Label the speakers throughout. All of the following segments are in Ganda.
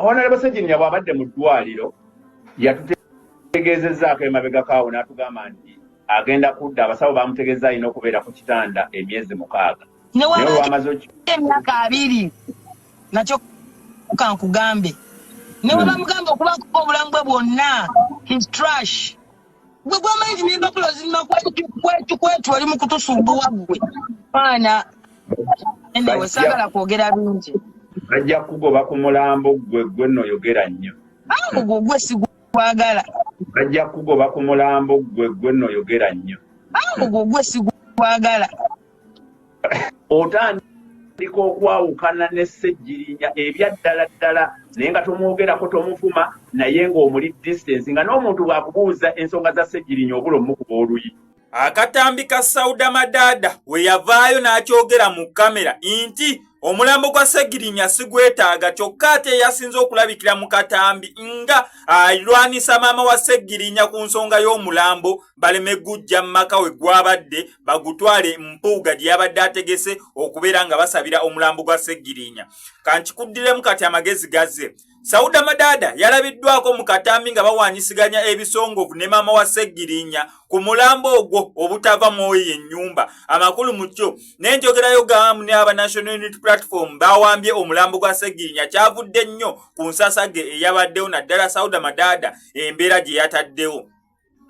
Speaker 1: Honorable Ssegirinya bw'abadde mu ddwaliro yatutegeezezzaako emabegako awo n'atugamba nti agenda kudda. Abasawo bamutegeeza alina okubeera ku kitanda emyezi 6.
Speaker 2: Ne
Speaker 1: naye olwamaze
Speaker 2: emyaka 20 nakyo kankugambe, ne webamugamba okubako obulamu bwe bwonna, he's trash. Gwe gwamanyi nti nempapula ozirima kwetu kwetu, oli mu kutusumbuwa gwe mwana. Anyway, saagala kwogera bingi.
Speaker 1: Bajja kugoba ku mulambo gwe, gwe nno oyogera nnyo.
Speaker 2: Ogwo gwe sigwagala.
Speaker 1: Bajja kugoba ku mulambo gwe, gwe nno oyogera nnyo.
Speaker 2: Ogwo gwe sigwagala.
Speaker 1: Otandika okwawukana ne Ssegirinya ebya ddala ddala, naye nga tomwogerako, tomuvuma, naye ng'omuli distance, nga n'omuntu bw'akubuuza ensonga za Ssegirinya obula omukuba oluyi.
Speaker 3: Akatambi ka Sauda Madaada we yavaayo n'akyogera mu kamera nti omulambo gwa Ssegirinya sigwetaaga, kyokka ate yasinze okulabikira mu katambi nga alwanisa maama wa Ssegirinya ku nsonga y'omulambo, baleme gujja mu maka we gwabadde, bagutwale Mpuuga gye yabadde ategese okubeera nga basabira omulambo gwa Ssegirinya. Kankikuddiremu kati amagezi gazze. Sauda Madaada yalabiddwako mu katambi nga bawanyisiganya ebisongovu ne maama wa Ssegirinya ku mulambo ogwo obutava mu oyo ennyumba. Amakulu mu kyo n'enjogerayo gaamu ne aba National Unity Platform bawambye omulambo gwa Ssegirinya kyavudde nnyo ku nsasage eyabaddewo, naddala Sauda Madaada embeera gye yataddewo.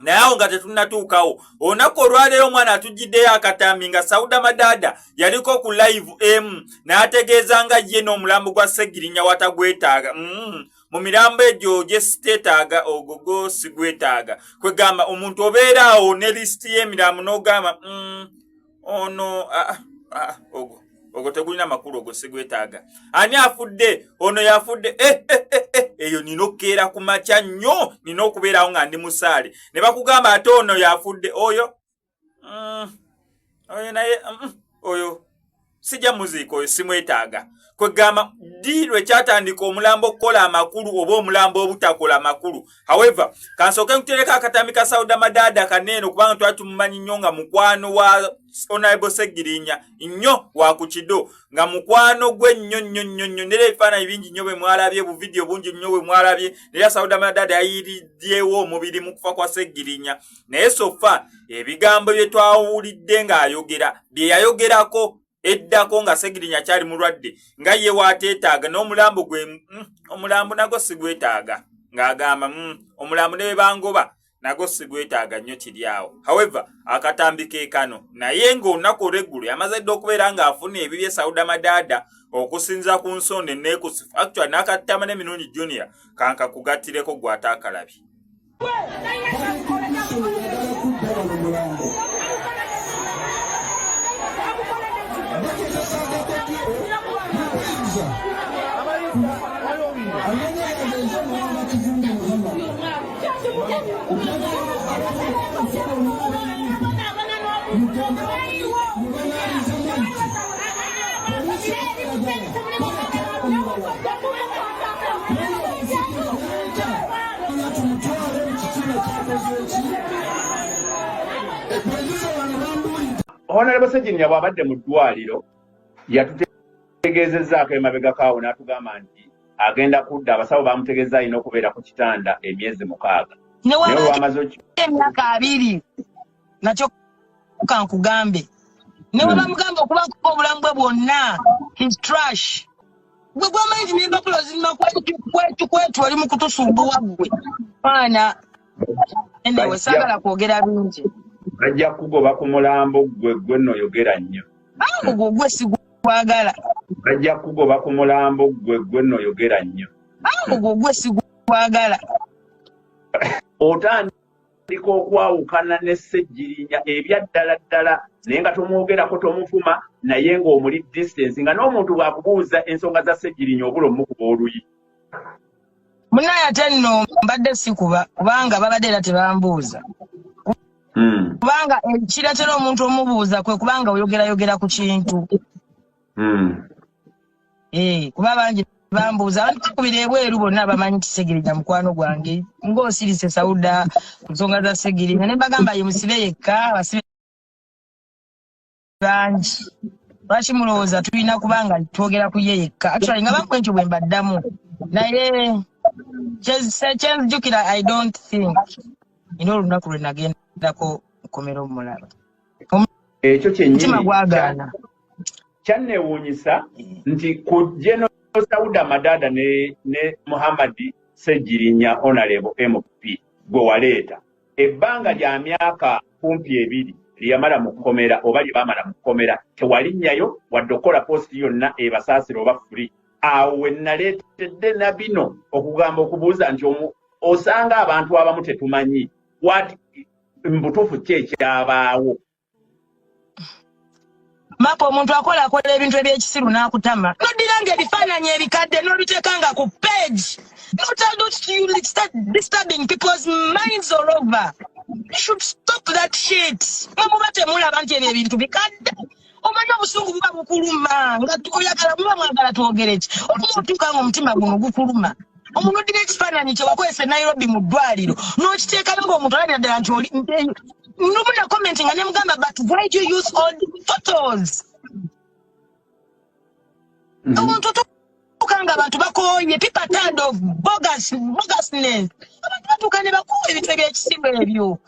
Speaker 3: Naye awo nga tetunnatuukawo, olunaku olwaleero omwana atujjiddeyo akatambi nga Sauda Madaada yaliko ku live emu n'ategeeza nga ye n'omulambo gwa Ssegirinya watagwetaaga. Mu mirambo egyo gye siteetaaga, ogwo go sigwetaaga. Kwegamba omuntu obeera awo ne lisiti y'emirambo n'ogamba, ono ogwo ogwo tegulina makulu, ogwo sigwetaaga. Ani afudde? Ono yafudde. Eh, eh, eh, eh. Eyo nina okukeera ku makya nnyo, nina okubeerawo nga ndi musaale, ne bakugamba ate ono yafudde oyo, oyo naye, oyo sijja muziika, oyo simwetaaga. Kwegamba ddi lwe kyatandika omulambo okukola amakulu oba omulambo obutakola amakulu? However, kansooke nkutereko akatambi ka Sauda Madaada kaneeno, kubanga twali tumumanyi nnyo nga mukwano wa Honorable Ssegirinya nnyo, wa ku kido, nga mukwano gwe nnyo nnyo nnyo nnyo. Nera ebifaananyi bingi nnyo bwe mwalabye, buvidiyo bungi nnyo bwe mwalabye. Nera Sauda Madaada yayiriddewo omubiri mu kufa kwa Ssegirinya, naye so far ebigambo bye twawulidde ng'ayogera bye yayogerako eddako nga Ssegirinya akyali mulwadde, nga ye waateetaaga n'omulambo gwe, omulambo nagwo sigwetaaga, ng'agamba, omulambo ne bwe bangoba nagwo sigwetaaga nnyo kiri awo. However, akatambi ke kano, naye ng'olunaku olw'eggulo yamaze dda okubeera ng'afuna ebibye Sauda Madaada okusinziira ku nsonda enneekusifu. Actually, n'akattama n'emirundi junior kankakugattireko gw'ate akalabye.
Speaker 4: Oyagala kudda wano mulambo bakozesagakoti mukuyinza amanya gange nze Muwanga Kivumbi Muhammad. Njagala mugende mubanalizamu nti poliisi eyagala baleka omulala tumutwale mu kitiibwa kyakoze ki eprezizo wano bambuulidde.
Speaker 1: Honorable Ssegirinya bw'abadde mu ddwaliro yatutegeezezzaako emabegako awo n'atugamba nti agenda kudda. Abasawo bamutegeeza alina okubeera ku kitanda emyezi 6.
Speaker 2: Ne
Speaker 1: naye
Speaker 2: waba
Speaker 1: olwamaze
Speaker 2: emyaka 20 nakyo kankugambe, ne webamugamba okubako obulamu bwe bwonna, he's trash. Gwe gwamanyi nti nempapula ozirima kwetu kwetu kwetu, oli mu kutusumbuwa gwe mwana. Anyway, saagala kwogera bingi.
Speaker 1: Bajja kugoba ku mulambo gwe, gwe nno oyogera nnyo.
Speaker 2: Ogwo gwe sigwagala.
Speaker 1: Bajja kugoba ku mulambo gwe, gwe nno oyogera nnyo.
Speaker 2: Ogwo gwe sigwagala.
Speaker 1: Otandika okwawukana ne Ssegirinya ebya ddala ddala, naye nga tomwogerako, tomuvuma, naye ng'omuli distance, nga n'omuntu bw'akubuuza ensonga za Ssegirinya obula omukuba oluyi.
Speaker 2: Munaye, ate nno mbadde sikuba kubanga babadde era tebambuuza, kubanga ekireetera omuntu omubuuza kwe kubanga oyogerayogera ku kintu. Eh, kuba bangi bambuuza, abantu bakubira ebweru bonna bamanyi nti Segirinya mukwano gwange, ng'osirise Sauda ku nsonga za Segirinya, ne mbagamba ye musibe yekka, abasibe bangi, lwaki mulowooza tulina kubanga twogera ku ye yekka? Actually, nga bankwe ntyo bwe mbaddamu. Naye kyenzijukira, I don't think nina olunaku lwe nagendako nkomera omulaba.
Speaker 1: Ekyo
Speaker 2: Omutima
Speaker 1: kyennyini
Speaker 2: gwagaana.
Speaker 1: Kyanneewuunyisa nti ku General Sauda Madada ne Muhammad Ssegirinya, Honorable MP gwe waleeta, ebbanga lya myaka kumpi 2 lyeyamala mu kkomera oba lye baamala mu kkomera, tewalinnyayo wadde okukola post yonna ebasaasira oba free. Awo we naleetedde na bino okugamba, okubuuza nti osanga abantu abamu tetumanyi what mu butuufu ki ekyabaawo.
Speaker 2: Mapa, omuntu akola akola ebintu ebyekisiru n'akutama, noddira nga ebifaananyi ebikadde n'obiteeka nga ku page. Not, not you start disturbing people's minds all over. You should stop that shit. Mwe muba temulaba nti ebyo ebintu bikadde? Omanyi obusungu buba bukuluma nga oyagala, muba mwagala twogere ki? Olumu otuuka nga omutima guno gukuluma. Omuntu oddira ekifaananyi kye wakozesa e Nairobi mu ddwaliro n'okiteekayo ng'omuntu alabira ddala nti oli lumu na comment nga nemugamba, "But why do you use old photos?" Omuntu otuuka nga abantu bakooye. People are tired of bogusness. Abantu batuuka ne bakoowa ebintu ebyekisiru ebyo.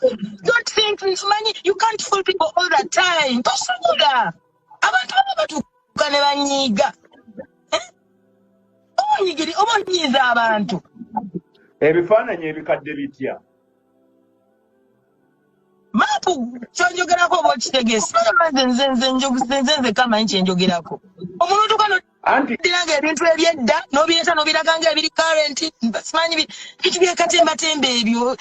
Speaker 2: Don't think nsimanyi, you can't fool people all the time. Tosobola. Abantu baba batuuka ne banyiiga. Eh? Oba onyigiri oba onyiiza abantu.
Speaker 1: Ebifaananyi ebikadde bitya?
Speaker 2: Maapu, kyonjogerako oba okitegeesa? Nze nze kamanyi kyenjogerako. Omuntu otuuka
Speaker 1: Anti
Speaker 2: noddira nga ebintu ebyedda n'obireeta n'obiraga nga ebiri current. Simanyi bintu byekatembatemba ebyo.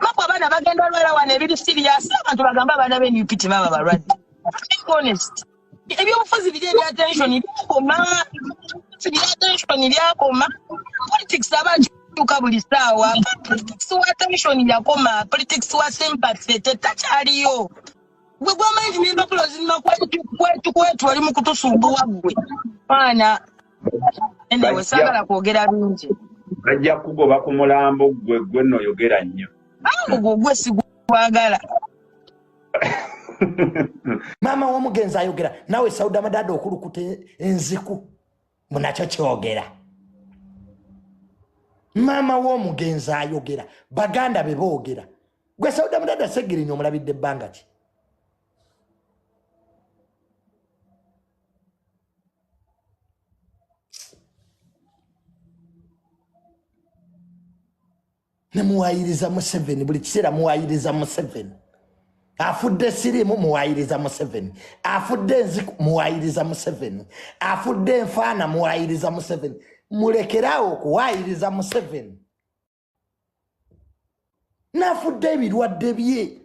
Speaker 2: Mapu, abaana bagenda lwala wano ebiri serious. Abantu bagambe abaana b'NUP tebaba balwadde. Being honest, ebyobufuzi biri ebya tension byakoma. Bya tension byakoma. Politics aba akyuka buli ssaawa. Politics wa tension yakoma. Politics wa sympathy tetakyaliyo. Gwe gwamanyi nti nempapula ozirima kwetu kwetu, oli mu kutusumbuwa ggwe mwana. Anyway, saagala kwogera bingi.
Speaker 1: Bajja kugoba ku mulambo. Gwe nno oyogera nnyo.
Speaker 2: Ogwo gwe sigwagala.
Speaker 5: Maama w'omugenzi ayogera naawe. Sauda Madada okulukuta enziku munakyo kyogera. Maama w'omugenzi ayogera, baganda be boogera. Gwe Sauda Madada, Segirinya omulabidde ebbanga ki? Nemuwayiriza Museveni buli kiseera, muwayiriza Museveni. Afudde siriimu, muwayiriza Museveni. Afudde enziku, muwayiriza Museveni. Afudde enfaana, muwayiriza Museveni. Mulekeraawo okuwayiriza Museveni. Nafudde ebirwadde bye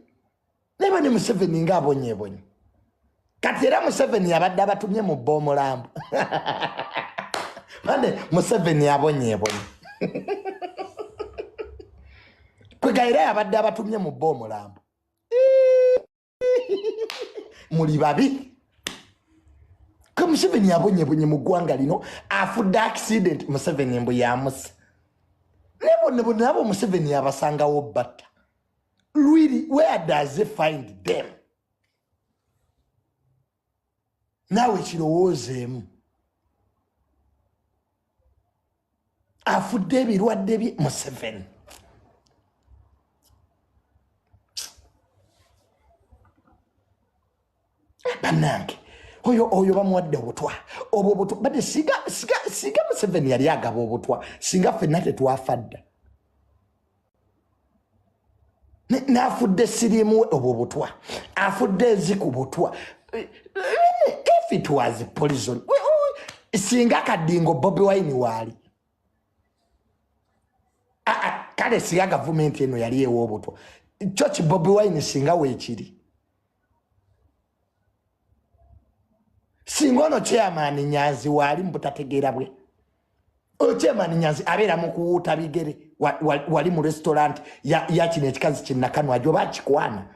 Speaker 5: naye ne Museveni ngaabonyebonye. Kati era Museveni abadde abatumye mu bba omulambo bane. Museveni abonyebonye kwega, era yabadde abatumye mu bba omulambo. Muli babi ke. Museveni abonyebonye mu ggwanga lino. Afudde accident, Museveni mbu yamusa. Nebonebone nabo Museveni abasangawo batta. Really, where does he find them? Naawe kirowoozeemu. Afudde ebirwadde bye, Museveni. Bannange, oyo bamuwadde obutwa obwo obutwa. Badde singa Museveni yali agaba obutwa, singa ffenna tetwafa dda. N'afudde siriimu we, obwo butwa. Afudde enziku, butwa. If it was poison, singa kadingo Bobi Wine waali. Ah, ah, kale singa gavumenti eno yali ewa obutwa, kyo ki Bobi Wine singa weekiri. Singa ono chairman Nyanzi waali mu butategeera bwe. Oyo chairman Nyanzi abeera mu kuwuuta bigere wali mu restaurant ya kino ekikazi kinnakanwagi oba akikwana.